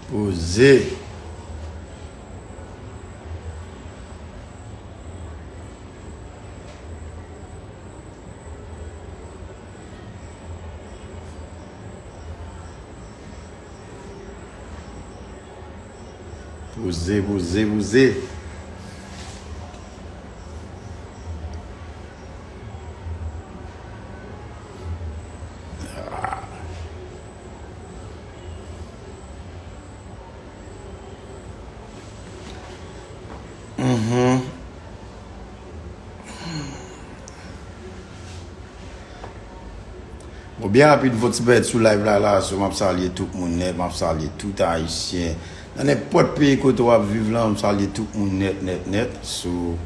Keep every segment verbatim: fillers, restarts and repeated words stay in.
Poze. Poze, poze, poze. Mhm. Bon, byen rapid, fò ti pèt sou live la, la, so, m ap salye tout moun nèt, m ap salye tout Ayisyen. Nan nenpòt peyi kote w ap viv lan, m salye tout moun nèt, nèt, nèt. So,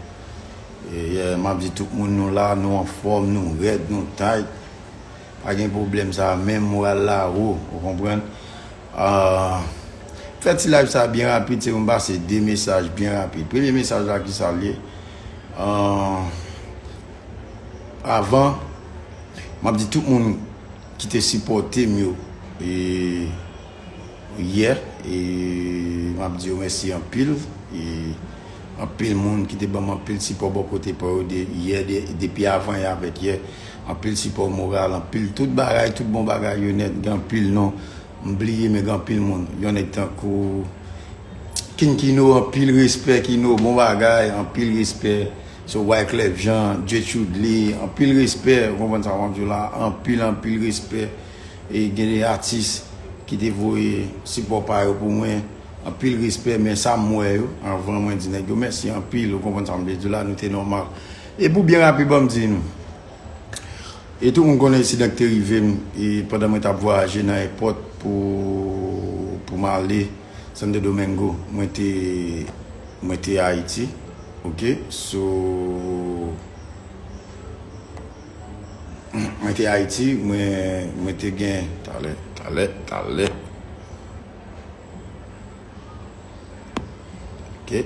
e, yeah, m ap di tout moun nou la, nou anfòm, nou rèd, nou tayt. Pa gen pwoblèm sa, menm moral la wo, ou konprann? Ah, fè ti live sa byen rapid, se pou m pase de mesaj byen rapid. Premye mesaj la ki sa l ye? Ah, avan, m ap di tout moun ki te sipòte m yo, e, yè, e, m ap di yo mèsi anpil. E, anpil moun ki te ban m anpil sipò bò kote pa yo de, yè, de, depi avan yè avèk yè. Anpil sipò moral, anpil tout bagay, tout bon bagay yo nèt. Gen anpil non m bliye, men gen anpil moun. Yon nèg tankou King Kino, anpil respè, Kino, bon bagay, anpil respè. So, Wyclef Jean, Jay Chudley, anpil respè, ou konprann sa m ap di w la, anpil, anpil respè. E gen de atis ki te voye sipò pa yo pou mwen, anpil respè, men sa m wè yo, anvan mwen di nèg yo mèsi anpil, ou konprann sa m vle di w la, nou te nòmal. E pou byen rapid, ban m di nou. E tout moun konnen ensidan ki te rive m, e pandan mwen t ap vwayaje nan èpòt pou, pou m ale Santo Domingo, mwen te, mwen te Ayiti, oke? So, mwen te Ayiti, mwen, mwen te gen, talè, talè, talè. Oke.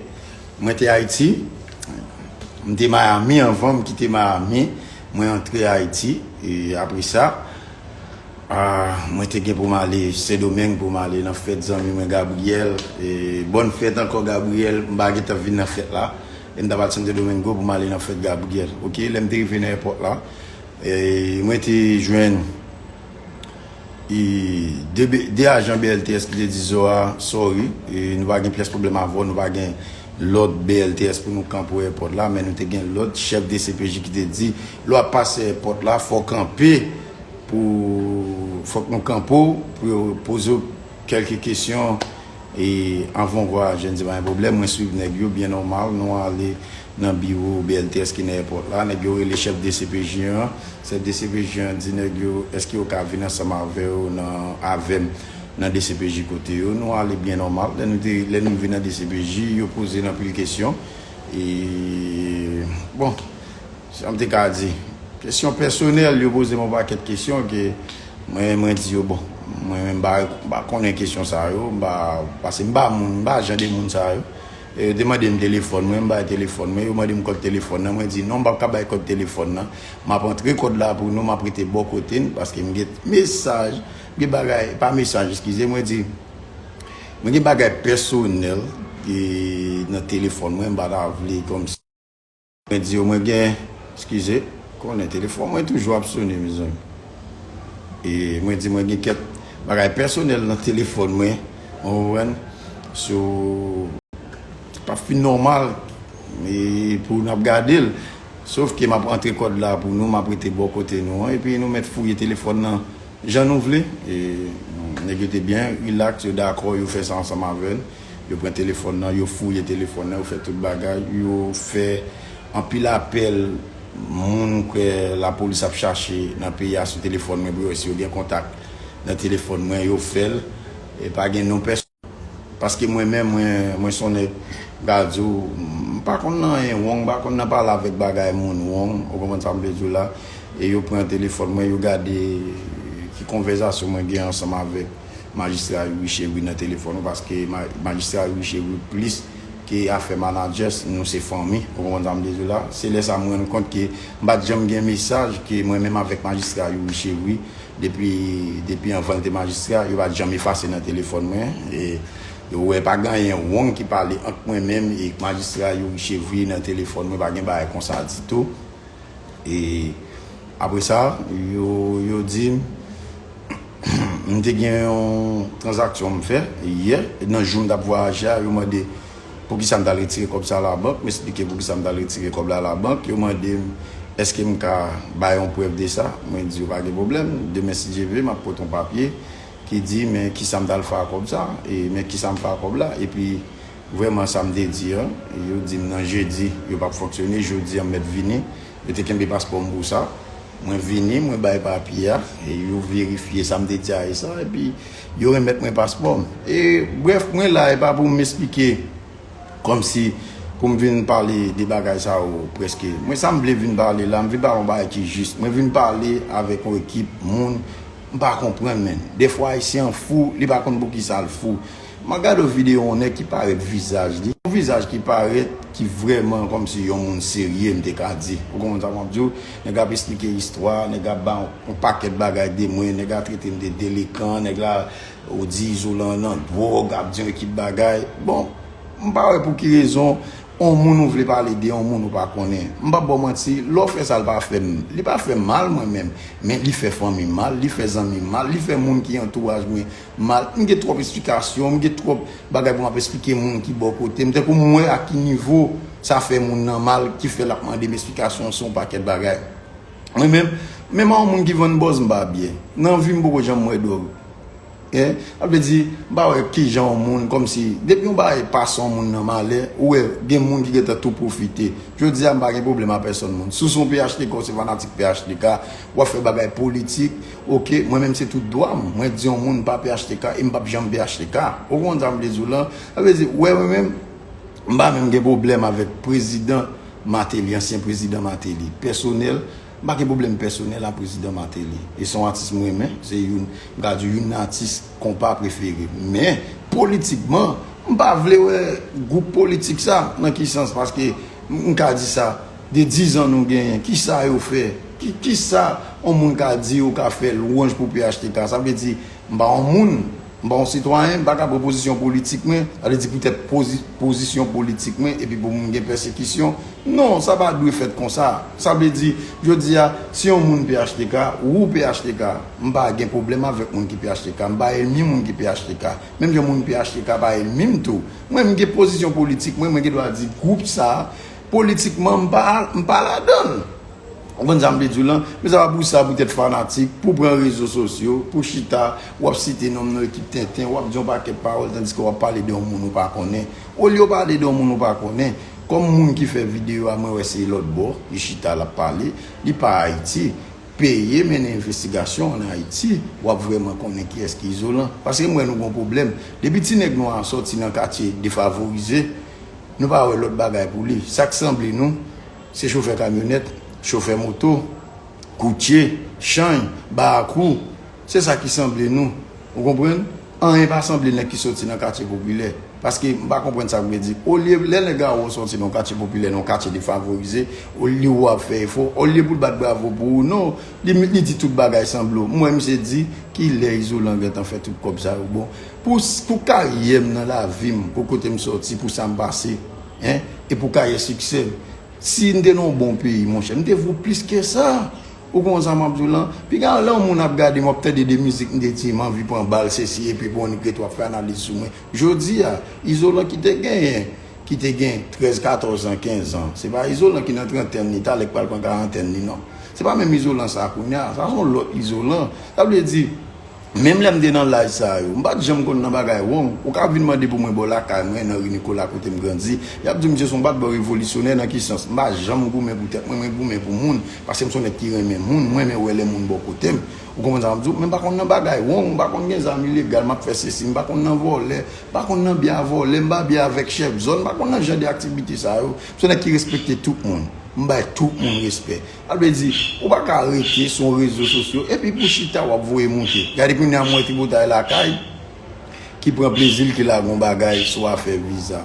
Mwen te Ayiti. M te Miami anvan m kite Miami. Mwen antre Ayiti. E apre sa, ah, mwen te gen pou m ale Sendomeng pou m ale nan fèt zanmi mwen Gabriel. E bòn fèt ankò Gabriel. M pa gentan vin nan fèt la. E m t ap al Santo Domingo pou m ale nan fèt Gabriel. Oke, lè m te rive nan èpòt la, e mwen te jwenn e de, de ajan B L T S ki te di Zoa, sorry, e nou pa gen pyès pwoblèm avè w, nou pa gen lòt B L T S pou nou kanpe w èpòt la, men nou te gen lòt chèf D C P J ki te di, lè w ap pase èpòt la, fò w kanpe pou, fòk nou kanpe w pou yo poze w kèlke kesyon, e anvan w vwayaje, n di pa gen pwoblèm, mwen swiv nèg yo byen nòmal, nou ale nan biwo B L T S ki nan èpòt la. Nèg yo rele chèf D C P J an. Chèf D C P J an di nèg yo, èske yo ka vin ansanm avè yo nan, avè m nan D C P J kote yo? Nou ale byen nòmal. Lè nou te, lè nou rive nan D C P J, yo poze n anpil kesyon. E, bon, sa m te ka di. Kesyon pèsonèl, yo poze m yon pakèt kesyon ke mwen, mwen di yo, bon, mwen menm m pa, m pa konnen kesyon sa yo, m pa, paske m pa moun, m pa jan de moun sa yo. E yo te mande m telefòn mwen, m bay telefòn mwen, yo mande m kòd telefòn nan, mwen di non, m p ap ka bay kòd telefòn nan. M ap antre kòd la pou nou, m ap rete bò kote n, paske m gen mesaj, m gen bagay, pa mesaj, eskize, mwen di, mwen gen bagay pèsonèl, e, nan telefòn mwen, m pa ta vle kòmsi. Mwen di yo, mwen gen, eskize, konnen telefòn mwen toujou ap sone, mezanmi. E mwen di, mwen gen kèk bagay pèsonèl nan telefòn mwen, ou konprann? So, pa fin nòmal, e pou n ap gade l. Sof ke m ap antre kòd la pou nou, m ap rete bò kote nou an, epi nou mèt fouye telefòn nan jan nou vle. E, nèg yo te byen rilaks, yo dakò, yo fè sa ansanm avè n. Yo pran telefòn nan, yo fouye telefòn nan, yo fè tout bagay, yo fè anpil apèl moun ou kwè lapolis ap chache nan peyi a sou telefòn mwen pou yo wè si yo gen kontak nan telefòn mwen, yo fè l. E pa gen non pèsonn. Paske mwen menm, mwen, mwen se yon nèg, m ka di w, m pa konn nan anyen wrong, m pa konn nan pale avèk bagay moun wrong, ou konprann sa m vle di w la? E yo pran telefòn mwen, yo gade ki konvèsasyon mwen gen ansanm avèk majistra Youri Chevry nan telefòn, paske ma-, majistra Youri Chevry plis ke afè manadjè, nou se fanmi, ou konprann sa m vle di w la? Se lè sa m rann kont ke m pa t janm gen mesaj ke mwen menm avèk majistra Youri Chevry, depi, depi anvan l te majistra, yo pa t janm efase nan telefòn mwen. E Yo wè pa gen anyen wrong ki pale ant mwen menm e majistra Youri Chevrier nan telefòn mwen, pa gen bagay konsa ditou. E apre sa, yo, yo di m, m te gen yon tranzaksyon m fè yè, nan jou m t ap vwayaje a, yo mande poukisa m t al retire kòb sa labank, m eksplike poukisa m t al retire kòb la labank, yo mande m èske m ka bay yon prèv de sa, mwen di yo pa gen pwoblèm, demen si Dye vle, m ap pote yon papye ki di men kisa m t al fè ak kòb sa, e men kisa m fè ak kòb la, epi vrèman sa m te di an, yo di m nan jedi, yo p ap fonksyone, jodi a m mèt vini, yo te kenbe paspò m pou sa, mwen vini, mwen bay papye a, e yo verifye sa m te di a e sa, epi yo remèt mwen paspò m. E brèf, mwen la, e pa pou m esplike kòmsi pou m vin pale de bagay sa yo prèske. Mwen sa m vle vin pale la, m vin pale yon bagay ki jis. Mwen vin pale avèk yon ekip moun m pa konprann, menn. Defwa Ayisyen an fou, li pa konn poukisa l fou. M ap gade yon videyo yon nèg ki parèt vizaj li. Yon vizaj ki parèt ki vrèman kòmsi yon moun serye, m te ka di. Ou konprann sa m ap di w? Nèg ap esplike istwa, nèg ap ba yon pakèt bagay de mwen, nèg la trete m de delekan, nèg la ou di Izolan nan dwòg, ap di yon ekip bagay. Bon, m pa wè pou ki rezon on moun ou vle pale de on moun ou pa konnen. M p ap ba w manti, lè w fè sa, l pa fè m, li pa fè m mal mwen menm, men li fè fanmi m mal, li fè zanmi m mal, li fè moun ki antouraj mwen mal. M gen twòp esplikasyon, m gen twòp bagay pou m ap esplike moun ki bò kote m. Tankou m wè a ki nivo sa fè moun nan mal, ki fè l ap mande m esplikasyon sou yon pakèt bagay. Mwen menm, menm a yon moun ki vann bòz, m pa byen. Nan vi m poko janm wè dwòg. Hein? Sa vle di, m pa wè kijan yon moun, kòmsi, depi yon bagay pase yon moun nan malè, ou wè, gen moun ki gentan tou pwofite. Jodi a, m pa gen pwoblèm a pèsòn moun. Si w se yon P H T K, ou se fanatik P H T K, w ap fè bagay politik, oke, mwen menm se tout dwa m. Mwen di yon moun pa P H T K e m p ap janm P H T K. Ou konprann sa m vle di w lan? Sa vle di, wè mwen menm, m pa menm gen pwoblèm avèk prezidan Martelly, ansyen prezidan Martelly. Pèsonèl, m pa gen pwoblèm pèsonèl a prezidan Martelly. E se yon atis m renmen, se youn, m ka di youn nan atis konpa prefere m. Men, politikman, m pa vle wè gwoup politik sa. Nan ki sans? Paske m, m ka di sa, de dizan nou genyen, kisa yo fè? Ki, kisa yon moun ka di ou ka fè lwanj pou P H T K? Sa vle di, m pa yon moun, m pa yon sitwayen, m pa ka pran pozisyon politik mwen, sa vle di poutèt pozi-, pozisyon politik mwen, epi pou moun gen pèsekisyon. Non, sa pa dwe fèt konsa. Sa vle di, jodi a, si yon moun P H T K, ou P H T K, m pa gen pwoblèm avèk moun ki P H T K, m pa ènmi moun ki P H T K. Menm jan moun P H T K pa ènmi m tou. Mwen, m gen pozisyon politik mwen, mwen gen dwa di gwoup sa, politikman, m pa, m pa ladan l. Ou konprann sa m vle di w lan? Men sa pa pou sa, poutèt fanatik, pou pran rezo sosyo, pou chita, w ap site non m nan ekip tenten, w ap di yon pakèt pawòl, tandiske w ap pale de yon moun ou pa konnen. Olye w pale de yon moun ou pa konnen, kòm moun ki fè videyo a, mwen wè se lòt bò, li chita, l ap pale, li pa Ayiti. Peye mennen envestigasyon ann Ayiti, w ap vrèman konnen kiyès ki Izolan. Paske m wè nou gon pwoblèm. Depi ti nèg nwa a sòti nan katye defavorize, nou pa wè lòt bagay pou li. Sa k sanble nou, se chofè kamyonèt, chofè moto, koutye, chanj, barakou. Se sa ki sanble nou. Ou konprann? Anyen pa sanble nèg ki soti nan katye popilè. Paske m pa konprann sa k vle di. Olye, lè nèg la wè w soti nan yon katye popilè, nan yon katye defavorize, olye w ap fè efò, olye pou l bat bravo pou ou, non, li, li di tout bagay sanble w. M wè misye di, kilè Izolan gentan fè tout kòb sa yo? Bon, pou, pou karyè m nan lavi m, pou kote m sòti, pou sa m pase, en, e pou karyè siksè m, si m te nan yon bon peyi, monchè, m te vo plis ke sa. Ou konprann sa m ap di w lan? Piga lè yon moun ap gade m, w ap tande de mizik m te di m anvi pran bal, sesi, epi pou yon nèg rete w ap fè analiz sou mwen. Jodi a, Izolan ki te genyen, ki te gen trèz, katòz an, kenz an, se pa Izolan ki nan trantèn li, talè k pral pran karantèn li, non. Se pa menm Izolan sa a kounye a, sa se yon lòt Izolan. Sa vle di, menm lè m te nan laj sa yo, m pa t janm konn nan bagay wrong. Ou ka vin mande pou mwen bò lakay mwen, nan ri Nikola kote m grandi. Y ap di m, Jason, w pa t bò revolisyonè nan ki sans? M pa janm goumen pou tèt mwen, mwen goumen pou moun. Paske m se yon nèg ki renmen moun, m renmen wè lè moun bò kote m. Ou konprann sa m ap di w? Men m pa konn nan bagay wrong, m pa konn gen zam ilegal, m ap fè sesi, m pa konn nan vòlè, m pa konn nan byen a vòlè, m pa byen avèk chèf zòn, m pa konn nan jan de aktivite sa yo. M se yon nèg ki respekte tout moun. M bay tout moun respè. Sa vle di, ou pa ka rete sou yon rezo sosyo epi pou chita w ap voye moute. Gade kounye a m wè tripotay lakay ki pran plezi l, ki lage yon bagay sou afè viza.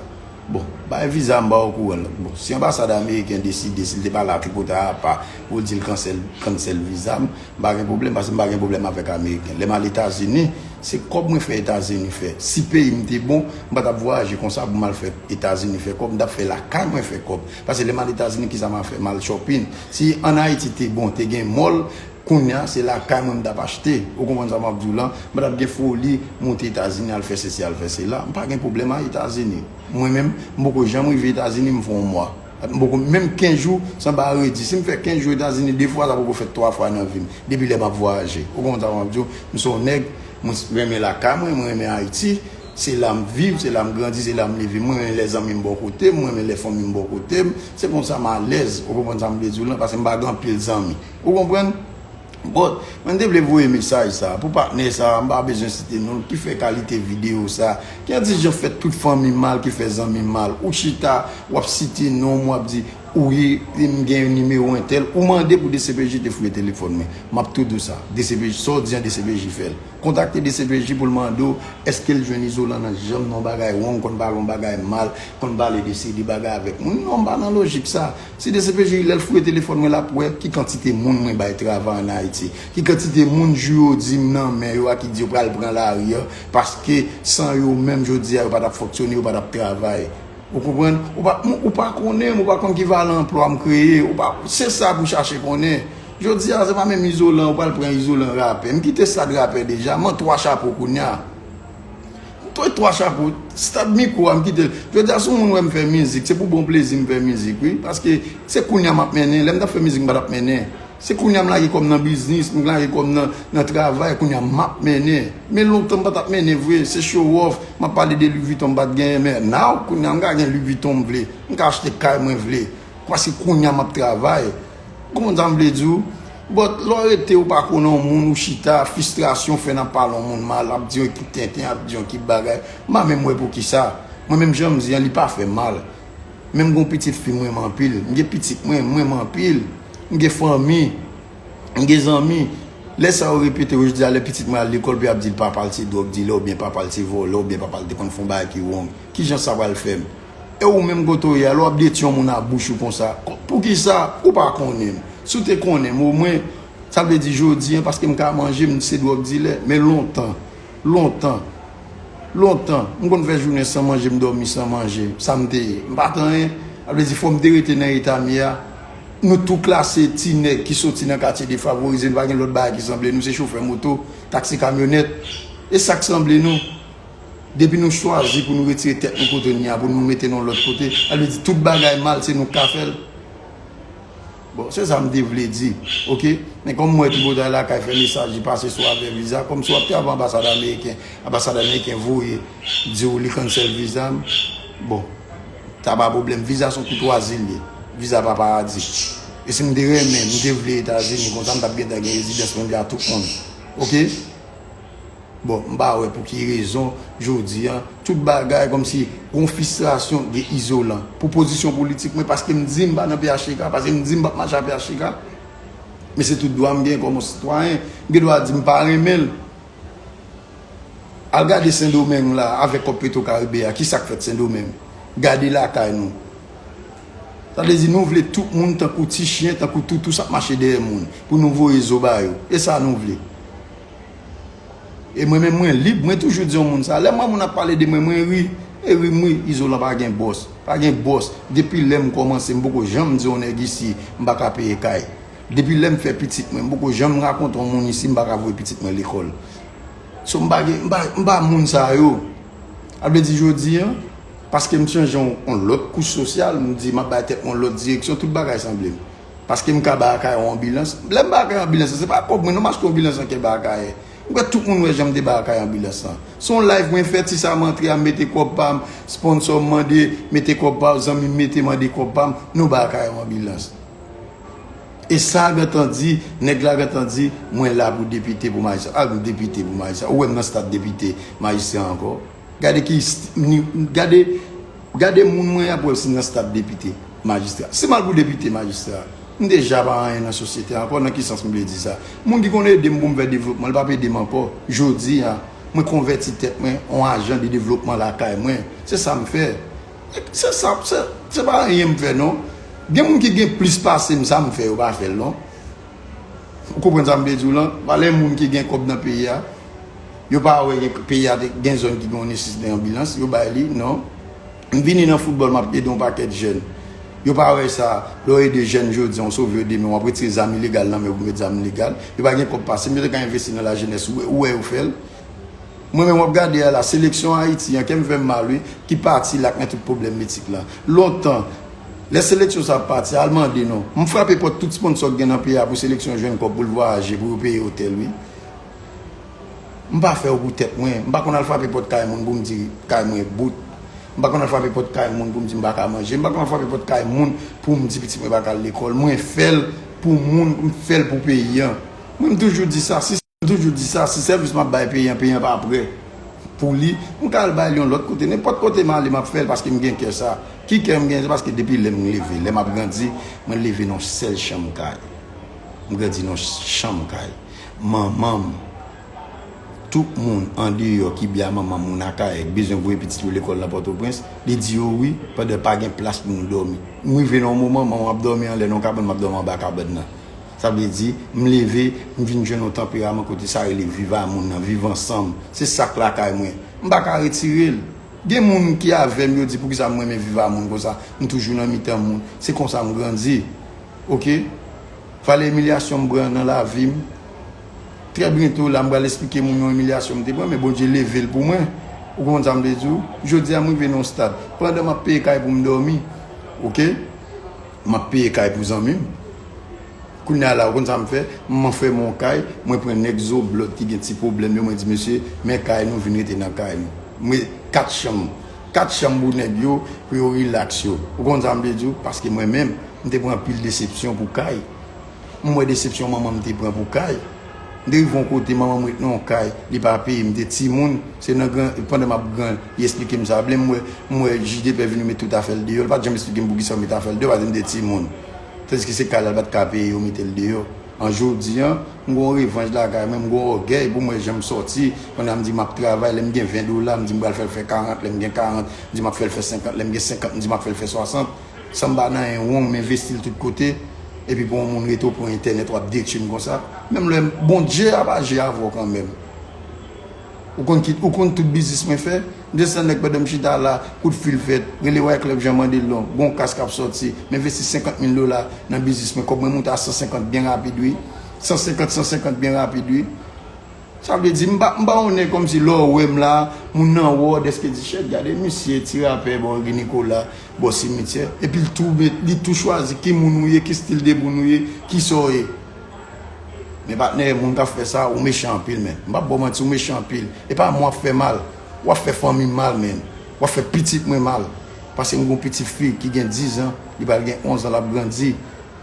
Bon, bay viza m pa okouran. Bon, si anbasad ameriken deside, si l te pale a tripotay apa, pou l di l kansèl, kansèl viza m, m pa gen pwoblèm, paske m pa gen pwoblèm avèk ameriken. Lè m al Etazini, se kòb mwen fè Etazini fè. Si peyi m te bon, m pa t ap vwayaje konsa pou m al fè Etazini fè kòb, m t ap fè lakay mwen fè kòb. Paske lè m al Etazini, kisa m al fè? M al shopping. Si ann Ayiti te bon, te gen mall, kounye a, se lakay mwen m t ap achte. Ou konprann sa m ap di w lan? M pa t ap gen foli monte Etazini al fè sesi, al fè sela. M pa gen pwoblèm ak Etazini. Mwen menm, m poko janm rive Etazini, m fè yon mwa. M poko, menm kenz jou, san pa redi. Si m fè kenz jou Etazini de fwa, sa poko fèt twa fwa nan vi m. Depi lè m ap vwayaje. Ou konprann sa m ap di w? M se yon nèg, mwen renmen lakay mwen, mwen renmen Ayiti. Se la m viv, se la m grandi, se la m leve. Mwen renmen lè zanmi m bò kote m, mwen renmen lè fanmi m bò kote m. Se konsa m alèz. Ou konprann sa m vle di w lan? Paske m pa gen anpil zanmi. Ou konprann? But, mwen te vle voye mesaj sa pou patnè sa, m pa bezwen site non l, ki fè kalite videyo sa, ki antijan fè tout fanmi mal, ki fè zanmi mal. Ou chita, w ap site non m, w ap di, ou ye, m gen nimewo entèl, ou mande pou D C P J te fouye telefòn mwen. M ap tou di w sa. D C P J, sa w di an, D C P J fè l. Kontakte D C P J pou l mande w, èske l jwenn Izolan nan janm nan yon bagay wrong, konn pale yon bagay mal, konn pale de seri de bagay avèk moun. Non, m pa nan lojik sa. Si D C P J lè l fouye telefòn mwen, l ap wè ki kantite moun mwen bay travay ann Ayiti, ki kantite moun jou yo di m nan men yo a, ki di yo pral pran lari a, paske san yo menm jodi a yo pa t ap fonksyone, yo pa t ap travay. Ou konprann? Ou pa, ou pa konnen m, ou pa konn ki valè anplwa m kreye, ou pa, se sa pou chache konnen. Jodi a, se pa menm Izolan, ou pral pran Izolan rapè. M kite stad rapè deja, m an twa chapo kounye a. Toy twa chapo, stad mikwo a, m kite l. Jodi a, si yon moun wè m fè mizik, se pou bon plezi m fè mizik, wi. Paske se kounye a m ap mennen. Lè m t ap fè mizik, m pa t ap mennen. Se kounye a m lage kò m nan biznis, m lage kò m nan, nan travay, kounye a m ap mennen. Men lontan m pa t ap mennen vre, se show off, m ap pale de Louis Vuitton m pa t genyen, men now, kounye a m ka gen Louis Vuitton m vle, m ka achte kay mwen vle. Paske kounye a m ap travay. Ou konprann sa m vle di w? But lè w rete ou pa konnen yon moun, ou chita, fristrasyon fè n ap pale yon moun mal, ap di yon ekip tenten, ap di yon ekip bagay. M pa menm wè poukisa. Mwen menm jan m di an, li pa fè mal. Men m gen yon pitit fi m renmen anpil. M gen pitit mwen, m renmen anpil. M gen fanmi. M gen zanmi. Lè sa yo repete yo, jodi a lè pitit mwen al lekòl, pou y ap di l papa l se dwòg dilè, oubyen papa l se vòlè, oubyen papa l te konn fè yon bagay ki wrong. Kijan sa pral fè m? E ou menm kote w ye a, lè w ap detwi yon moun a bouch ou konsa, poukisa ou pa konnen m? Si w te konnen m, omwen, sa vle di jodi a, paske m ka manje, m se dwòg dilè, men lontan, lontan, lontan, m konn fè jounen san manje, m dòmi san manje, sa m te ye. M pa t anyen, sa vle di fò m te rete nan eta m ye a. Nou tou klase ti nèg ki soti nan katye defavorize, nou pa gen lòt bagay ki sanble nou, se chofè moto, taksi, kamyonèt. E sa k sanble nou? Depi nou chwazi pou nou retire tèt nou kote n ye a, pou nou mete n yon lòt kote, sa vle di tout bagay mal, se nou k ka fè l. Bon, se sa m te vle di, oke? Men kòm m wè tripotay lakay fè mesaj li pase sou afè viza, kòm si w ap travay anbasad ameriken, anbasad ameriken voye di w li cancel viza m, bon, sa pa pwoblèm, viza se yon koutwazi l ye, viza pa paradi. E si m te renmen, m te vle Etazini, konsa m t ap gentan gen rezidans mwen vle a tout moun, oke? Bon, m pa wè pou ki rezon, jodi a, tout bagay kòmsi gon fristrasyon gen Izolan. Pou pozisyon politik mwen, paske m di m pa nan P H T K, paske m di m p ap mache ak P H T K. Men se tout dwa m gen kòm yon sitwayen. M gen dwa di m pa renmen l. Al gade Sendomeng la, avèk kòb Petro Caribe a, kisa k fèt Sendomeng? Gade lakay nou. Sa vle di nou vle tout moun tankou ti chen, tankou toutous ap mache dèyè moun, pou nou voye zo ba yo. E sa nou vle. E mwen menm mwen lib, mwen toujou di yon moun sa. Lè m wè moun ap pale de mwen, mwen ri. E ri m ri, Izolan pa gen bòs. Pa gen bòs. Depi lè m kòmanse, m poko janm di yon nèg isi, m pa ka peye kay. Depi lè m fè pitit mwen, m poko janm rakonte yon moun isi, m pa ka voye pitit mwen lekòl. So, m pa gen, m pa, m pa moun sa yo. Sa vle di jodi a, paske m chanje yon, yon lòt kouch sosyal, m di m ap bay tèt mwen yon lòt direksyon, tout bagay sanble m. Paske m ka bay Akayè yon anbilans. Lè m bay Akayè anbilans lan, se pa kòb mwen non m achte anbilans lan ke bay Akayè. M kwè tout moun wè jan m te bay Akayè anbilans lan. Se yon live mwen fè, ti sa m antre a, m mete kòb pa m, sponsò m mande, mete kòb pa w, zanmi m mete mande kòb pa m, nou bay Akayè yon anbilans. E sa gentan di, nèg la gentan di, mwen la pou depite pou majistra. A, m depite pou majistra. Ou wè m nan stad depite, majistra ankò? Gade ki, gade, gade moun mwen ap wè si nan stad depite, majistra. Si m al pou depite, majistra, m deja pa anyen nan sosyete a ankò. Nan ki sans m vle di sa? Moun ki konn ede m pou m fè devlopman, li p ap ede m ankò. Jodi a, mwen konvèti tèt mwen an ajan de devlopman lakay mwen. Se sa m fè. Se sa, se, se pa anyen m fè non. Gen moun ki gen plis pase m, sa m fè, yo pa fè l non. Ou konprann sa m vle di w lan? Valè moun ki gen kòb nan peyi a, yo pa wè gen, peyi a te, gen zòn ki gen yon nesesite anbilans, yo bay li, non. M vini nan foutbòl, m ap ede yon pakèt jèn. Yo pa wè sa, lè w ede jèn jodi a, w sove yo demen, w ap retire zam ilegal nan men yo pou met zam legal. Yo pa gen kòb pase m, yo te ka envesti nan lajenès, ou, ou wè yo fè l. Mwen menm w ap gade a la, seleksyon Ayiti an, kè m fè m mal wi, ki pati la k nan tout pwoblèm mitik la. Lontan, lè seleksyon sa ap pati, al mande non. M frape pòt tout sponsò k gen nan peyi a pou seleksyon jwenn kòb pou l vwayaje, pou yo peye otèl wi. M pa fè yo pou tèt mwen. M pa konn al frape pòt kay moun pou m di kay mwen bout. M pa konn al frape pòt kay moun pou m di m pa ka manje. M pa konn al frape pòt kay moun pou m di pitit mwen pa ka al lekòl. Mwen fè l pou moun, m fè l pou peyi an. Mwen m toujou di sa, si M toujou di sa, si sèvis m ap bay peyi an, peyi an pa prè pou li, m ka al bay li yon lòt kote. Nenpòt kote m ale, m ap fè l paske m gen kè sa. Ki kè m gen? Se paske depi lè m leve, lè m ap grandi, mwen leve nan yon sèl chanm kay. M grandi nan yon chanm kay. Manman m, tout moun andeyò ki byen a manman m, moun Akayè, ki bezwen voye pitit yo lekòl nan Pòtoprens, li di yo wi, pandan pa gen plas pou nou dòmi. M rive nan yon moman, manman m ap dòmi anlè nan yon kabann, m ap dòmi anba kabann nan. Sa vle di, m leve, m vin jwenn yon tanperaman kote sa rele viv a moun nan, viv ansanm. Se sa k lakay mwen. M pa ka retire l. Gen moun ki avè m, yo di poukisa m renmen viv a moun konsa. M toujou nan mitan moun. Se konsa m grandi. Oke? Valè imilyasyon m pran nan lavi m. Trè byento la, m pral esplike moun yon imilyasyon m te pran, men Bondye leve l pou mwen. Ou konprann sa m vle di w? Jodi a, m rive nan yon stad. Pandan m ap peye kay pou m dòmi, oke? M ap peye kay pou zanmi m. Kounye a la, ou konn sa m fè? M fè m yon kay, mwen pran nèg zoblòd ki gen ti pwoblèm yo, mwen di, mesye, men kay nou, vin rete nan kay nou. Mwen, kat chanm, kat chanm pou nèg yo, pou yo rilaks yo. Ou konn sa m vle di w? Paske mwen menm, m te pran anpil desepsyon pou kay. M wè desepsyon manman m te pran pou kay. M te rive yon kote, manman m ret nan yon kay, li pa peye, m te timoun, se nan gran, pandan m ap gran, li esplike m sa. Lè m wè, m wè jij de pè vini met tout afè l deyò, li pa t janm esplike m poukisa yo met afè l deyò, paske m te timoun. Tandiske se kay la, li pa t ka peye, yo mete l deyò. An jodi an, m gon revanj lakay mwen, m gon ògèy pou m wè jan m sòti, pandan m di m ap travay, lè m gen ven dola, m di m pral fè l fè karant, lè m gen karant, m di m ap fè l fè senkant, lè m gen senkant, m di m ap fè l fè swasant. San m pa nan yon wong, m envesti l tout kote. Epi pou yon moun rete w pran entènèt, w ap detwi m konsa. Menm lè Bondye ap aji avè w kanmenm. Ou konn ki, ou konn tout biznis mwen fè? M te se nèg pandan m chita la, kout fil fèt, rele Wyclef Jean mande l non, gon kas k ap sòti, m envesti senkant mil dola nan biznis mwen, kòb mwen moute a san senkant byen rapid wi. San senkant, san senkant byen rapid wi. Sa vle di, m pa, m pa on nèg kòmsi lè w wè m la, moun nan wè w, dèske di, shit, gade misye, ti rapè, bò Guy Nicolas, bò simityè. Epi l tou met, li tou chwazi ki moun ou ye, ki stil de moun ou ye, kisa w ye. Men patnè, moun k ap fè sa, ou mechan anpil, men. M p ap ba w manti, ou mechan anpil. E pa mwen w ap fè mal. W ap fè fanmi m mal, men. W ap fè pitit mwen mal. Paske m gon pitit fi ki gen diz an, li pral gen onz an, l ap grandi.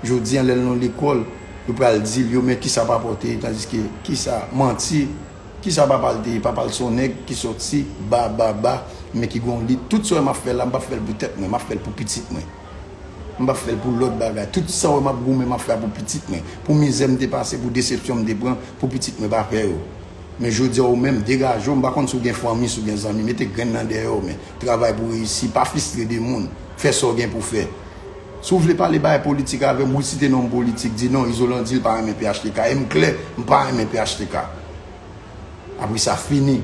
Jodi a, lè l nan lekòl, yo pral di l, yo, men kisa papa w te ye, tandiske, kisa, manti, kisa papa l te ye, papa l se yon nèg ki sòti ba, ba, ba, men ki gon lit. Tout sa w wè m ap fè la, m p ap fè l pou tèt mwen, m ap fè l pou pitit mwen. M p ap fè l pou lòt bagay. Tout sa w wè m ap goumen, m ap fè pou pitit mwen. Pou mizè m te pase, pou desepsyon m te pran, pou pitit mwen pa pè yo. Men jodi a, ou menm, degaje w, m pa konn si w gen fanmi, si w gen zanmi, mete grenn nan dèyè w, men travay pou reyisi, pa fistre de moun, fè sa w gen pou fè. Si w vle pale bagay politik avè m, ou site non m politik, di non, Izolan di l pa renmen P H T K, e m klè, m pa renmen P H T K. Apre sa, fini.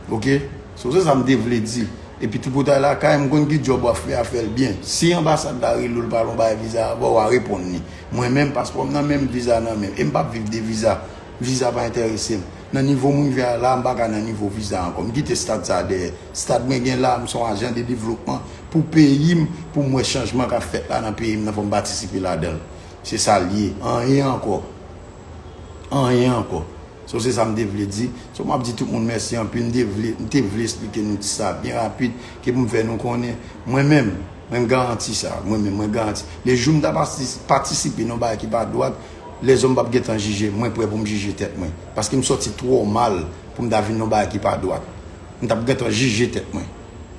Oke? So, se sa m te vle di. Epi tripotay lakay, m konn ki djòb w ap fè a, fè l byen. Si anbasad la rele w, l pale yon bagay viza avè w, w a reponn li. Mwen menm, paspò m nan men m, viza nan men m. E m p ap viv de viza. Viza pa enterese m. Nan nivo m rive a la, m pa ka nan nivo viza ankò. M kite stad sa a dèyè. Stad mwen gen la, m se yon ajan de devlopman pou peyi m, pou m wè chanjman k ap fèt la nan peyi m nan, fò m patisipe ladan l. Se sa l ye. Anyen ankò. Anyen ankò. So, se sa m te vle di. So, m ap di tout moun mèsi anpil. M te vle, m te vle esplike nou ti sa byen rapid, ke pou m fè nou konnen. Mwen menm, mwen, m garanti sa. Mwen menm, mwen garanti. Le jou m ta pati-, patisipe nan bagay ki pa dwat, lèzòm p ap gentan jije m. Mwen prè pou m jije tèt mwen. Paske m sòti twò mal pou m ta vin nan bagay ki pa dwat. M t ap gentan jije tèt mwen.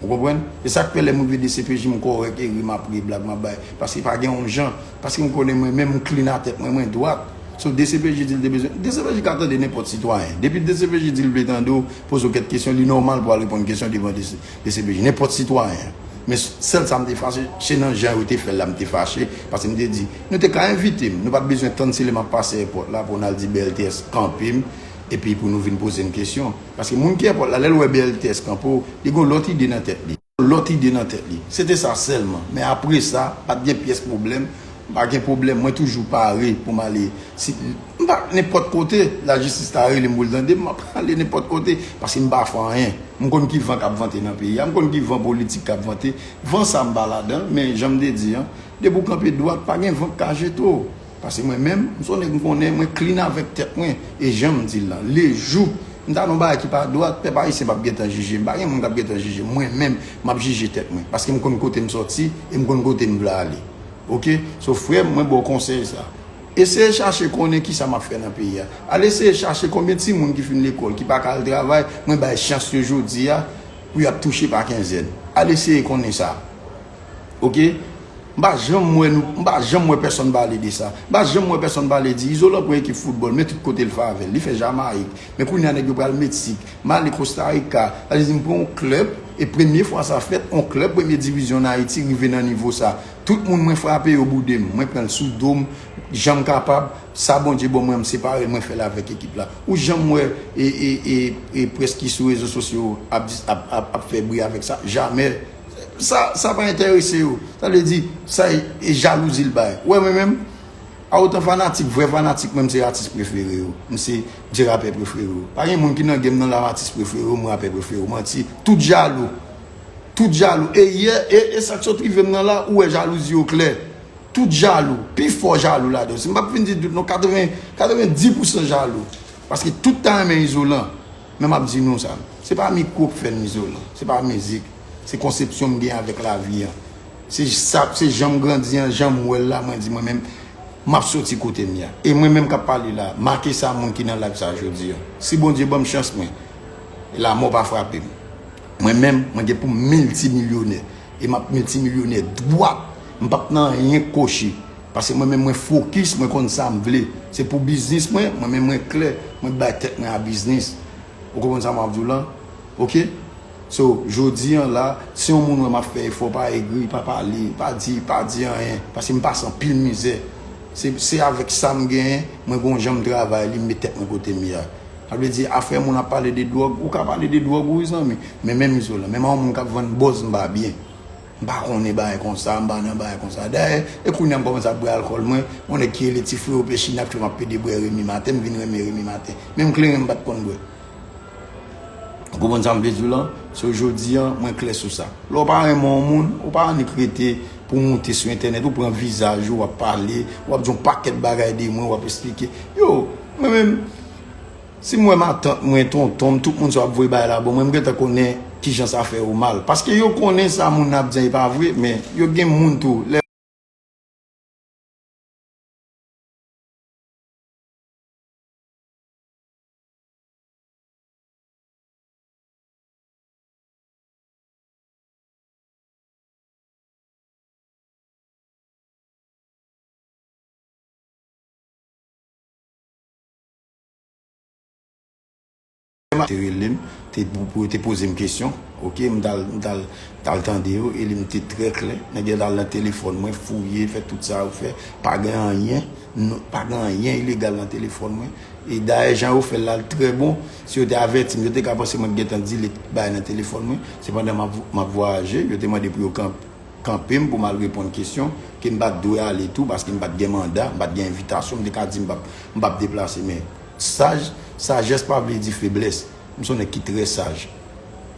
Ou konprann? E sa k fè lè m rive D C P J, m kòrèk, e ri m ap ri, blag m ap bay. Paske pa gen yon jan. Paske m konnen mwen menm, m klin a tèt mwen, mwen dwat. So, D C P J di l te bezwen. D C P J ka tande nenpòt sitwayen. Depi D C P J di l vle tande w, poze w kèk kesyon, li nòmal pou al reponn kesyon devan D C, D C P J. Nenpòt sitwayen. Men sèl sa m te fache, se nan jan yo te fè l la m te fache, paske m te di, nou te ka envite m, nou pa t bezwen tann se lè m ap pase èpòt la pou n al di B L T S kanpe m, epi pou nou vin poze m kesyon. Paske moun ki èpòt la, lè l wè B L T S kanpe w, li gen yon lòt ide nan tèt li. Lòt ide nan tèt li. Se te sa sèlman. Men apre sa, pa t gen pyès pwoblèm. M pa gen pwoblèm. Mwen toujou pare pou m ale. Si, m pa nenpòt kote, lajistis ta rele m pou l tande m, m ap ale nenpòt kote. Paske m pa fè anyen. M konn ki van k ap vante nan peyi a. M konn ki van politik k ap vante. Van sa m pa ladan l, men jan m te di an, depi w kanpe dwat, pa gen van k ka jete w. Paske mwen menm, m se yon nèg m konnen, mwen clean avèk tèt mwen. E jan m di l lan, lejou m ta nan yon bagay ki pa dwat, pèp ayisyen p ap gentan jije m. Pa gen moun k ap gentan jije m. Mwen menm, m ap jije tèt mwen. Paske m konn kote m sòti e m konn kote m vle ale. Oke? So, frè m, mwen ba w konsèy sa. Eseye chache konnen kisa m ap fè nan peyi a. Al eseye chache konbyen timoun ki fin lekòl, ki pa ka al travay, mwen bay chans yo jodi a pou y ap touche pa kenzèn. Al eseye konnen sa. Oke? M pa janm wè nou, m pa janm wè pèsonn pale de sa. M pa janm wè pèsonn pale di Izolan pran ekip foutbòl, men tout kote l fè avè l. Li fè Jamayik. Men kounye a nèg yo pral Meksik. M ale Kosta Rika. Sa vle di m pran yon klèb, e premye fwa sa fèt, yon klèb premye divizyon an Ayiti rive nan nivo sa. Tout moun mwen frape yo boude m. Mwen pran l sou do m, jan m kapab. Sa Bondye ban mwen, m separe l, mwen fè l avèk ekip la. Ou janm wè e, e, e, e près ki sou rezo sosyo ap, di- ap, ap, ap fè bri avèk sa? Jamè. Sa, sa pa enterese yo. Sa vle di, sa e, e jalouzi l bay. Ou wè mwen menm, a otan fanatik, vrè fanatik mwen, m se atis prefere yo. M se dye rapè prefere yo. Pa gen moun ki nan game nan la, atis prefere yo, m rapè prefere yo. Manti. Tout jalou. Tout jalou. E yè, e, e sa k sot rive m nan la, ou wè jalouzi yo klè. Tout jalou. Pi fò jalou ladan yo. Si m p ap vin di tout non, katreven, katreven dis pousan jalou. Paske tout ta renmen Izolan. Men m ap di nou sa. Se pa mikwo k fè m Izolan. Se pa mizik. Se konsepsyon m gen avèk lavi an. Se sa, se jan m grandi an, jan m wè l la, mwen di mwen menm, m ap soti kote m ye a. E mwen menm k ap pale la, make sa moun ki nan live sa jodi a. Si Bondye ban m chans mwen, lamò pa frape m. Mwen menm, mwen gen pou m miltimilyonè. E m ap miltimilyonè dwat. M p ap nan anyen koche. Paske mwen menm, mwen fokis, mwen konn sa m vle. Se pou biznis mwen, mwen menm mwen klè, mwen bay tèt mwen a biznis. Ou konprann sa m ap di w lan? Oke? So, jodi an la, si yon moun wè m ap fè efò, pa egri, pa pale, pa di, pa di anyen. Paske m pase anpil mizè. Se, se avèk sa m genyen, mwen gon jan m travay li, m met tèt mwen kote m ye a. Sa vle di, afè moun ap pale de dwòg, ou ka pale de dwòg ou wi zanmi. Men menm Izolan, menm a yon moun k ap vann bòz m pa byen. M pa konnen bagay konsa, m pa nan bagay konsa. Dayè, e kounye a m kòmanse ap bwè alkòl mwen, yon nèg ki rele ti freo Pechina k fè m ap pede bwè Remi Maten, m vin renmen Remi Maten. Menm kleren m pa t konn bwè. Ou konprann sa m vle di w lan? So jodi an, mwen klè sou sa. Lè w pa renmen yon moun, ou pa annik rete pou w moute sou entènèt, ou pran vizaj ou, w ap pale, w ap di yon pakèt bagay de mwen, w ap esplike. Yo, mwen menm, si m wè matant mwen, tonton m, tout moun sa w ap voye bagay la ban mwen, m gentan konnen kijan sa fè yo mal. Paske yo konnen sa moun nan ap di an e pa vre, men yo gen moun tou, lè te rele m, te, pou, pou yo te poze m kesyon. Oke, m t al, m t al, t al tande yo, e li m te trè klè. Nèg yo t al nan telefòn mwen, fouye, fè tout sa yo fè. Pa gen anyen, non, pa gen anyen ilegal nan telefòn mwen. E dayè, jan yo fè l la, l trè bon. Si yo te avèti m, yo te ka panse mwen t gentan delete bagay nan telefòn mwen. Se pandan m ap, m ap vwayaje, yo te mande pou yo kanpe kanpe m pou m al reponn kesyon, ke m pa t dwe ale tou, paske m pa t gen manda, m pa t gen envitasyon, m te ka di m p ap, m p ap deplase, men saj, sajès pa vle di feblès. M se yon nèg ki trè saj.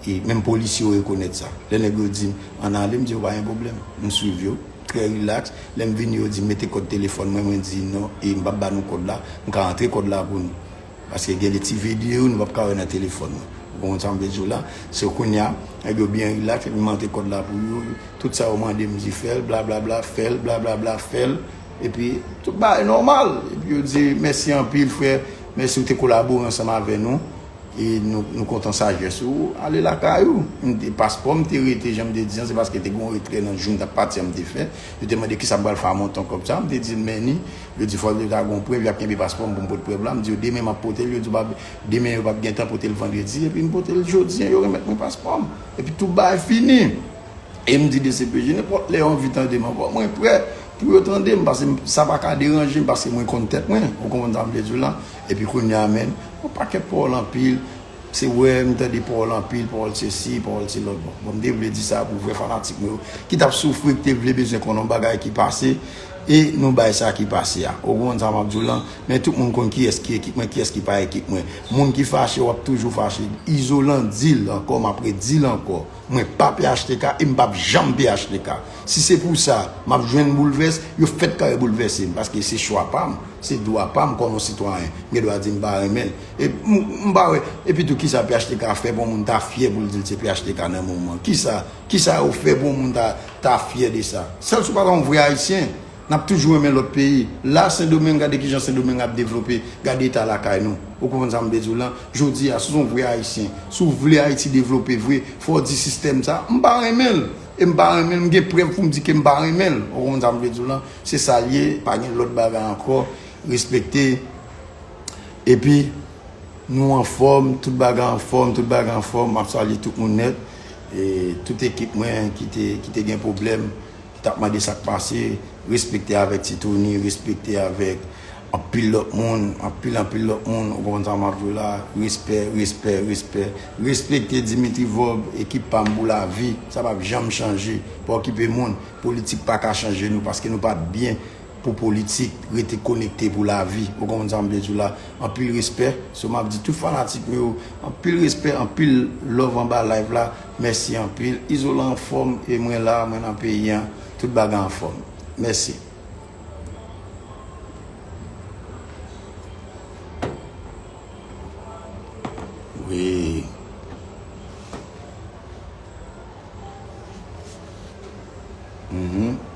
E menm polisye yo rekonèt sa. Lè nèg yo di m, ann ale, m di yo, pa gen pwoblèm. M swiv yo, trè rilaks. Lè m vini, yo di m, mete kòd telefòn mwen, mwen di, non, e m p ap ba nou kòd la, m ka antre kòd la pou nou. Paske gen de ti videyo nou p ap ka wè nan telefòn nou. Ou konprann sa m vle di w la? Se kounye a, nèg yo byen rilaks, epi m antre kòd la pou yo. Tout sa yo mande m di fè l, blablabla, fè l, blablabla, fè l. Epi, tout bagay nòmal. Epi yo di, mèsi anpil, frè. Mèsi ou te kolabore ansanm avè nou. E nou, nou kontan sajès ou. Ale lakay ou. M te, paspò m te rete, jan m te di an, se paske te gen yon retrè nan jou m t ap pati an m te fè. Yo te mande kisa m pral fè a montan kòb sa. M te di l, men ni. Yo di fò yo ta gon prèv, y ap kenbe paspò m pou m pot prèv la. M di yo demen m ap pote l. Yo di pa, demen yo p ap gen tan pote l vandredi. Epi m pote l jodi an, yo remèt mwen paspò m. Epi tout bagay fini. E m di D C P J, nenpòt lè yo anvi tande m ankò, mwen prè pou yo tande m, paske sa pa ka deranje m, paske mwen konn tèt mwen, ou konprann sa m vle di w la? Epi kounye a, menn, yon pakèt pawòl anpil, se wè m tande pawòl anpil, pawòl sesi, pawòl se lòt. Bon, bon, m te vle di sa pou vrè fanatik mwen yo, ki t ap soufri, ki te vle bezwen konn yon bagay ki pase, e nou bay sa ki pase a. Ou konprann sa m ap di w lan? Men tout moun konn kiyès ki ekip mwen, kiyès ki pa ekip mwen. Moun ki fache, w ap toujou fache. Izolan di l ankò, m ap redi l ankò. Mwen pa P H T K e m p ap janm P H T K. Si se pou sa, m ap jwenn boulvès, yo fèt kare boulvèse m, paske se chwa pa m, se dwa pa m kòm yon sitwayen. M gen dwa di m pa renmen l. E m, m pa wè, epi tou, kisa P H T K fè pou yon moun ta fyè pou l di l se P H T K nan moman? Kisa, kisa yo fè pou yon moun ta, ta fyè de sa? Sèl si w pa ta yon vrè Ayisyen. N ap toujou renmen lòt peyi. La, Sendomeng, gade kijan Sendomeng ap devlope. Gade eta lakay nou. Ou konprann sa m vle di w lan? Jodi a, si w se yon vrè Ayisyen, si w vle Ayiti devlope vre, fò w di sistèm sa, m pa renmen l. E m pa renmen l, m gen prèv pou m di ke m pa renmen l. Ou konprann sa m vle di w lan? Se sa l ye, pa gen lòt bagay ankò. Respekte. Epi, nou anfòm, tout bagay anfòm, tout bagay anfòm. M ap salye tout moun nèt. E tout ekip mwen ki te, ki te gen pwoblèm, ki t ap mande sa k pase, respekte avèk Ti Tony, respekte avèk anpil lòt moun, anpil, anpil lòt moun, ou konprann sa m ap di w la, respè, respè, respè. Respekte Dimitri Vorbe, ekip pa m pou lavi, sa p ap janm chanje. Pa okipe moun, politik pa ka chanje nou, paske nou pa t byen pou politik, rete konekte pou lavi. Ou konprann sa m vle di w la? Anpil respè. So, m ap di tout fanatik mwen yo, anpil respè, anpil love anba live la. Mèsi anpil. Izolan anfòm e mwen la, mwen nan peyi an. Tout bagay anfòm. Mèsi. Wi. Mhm.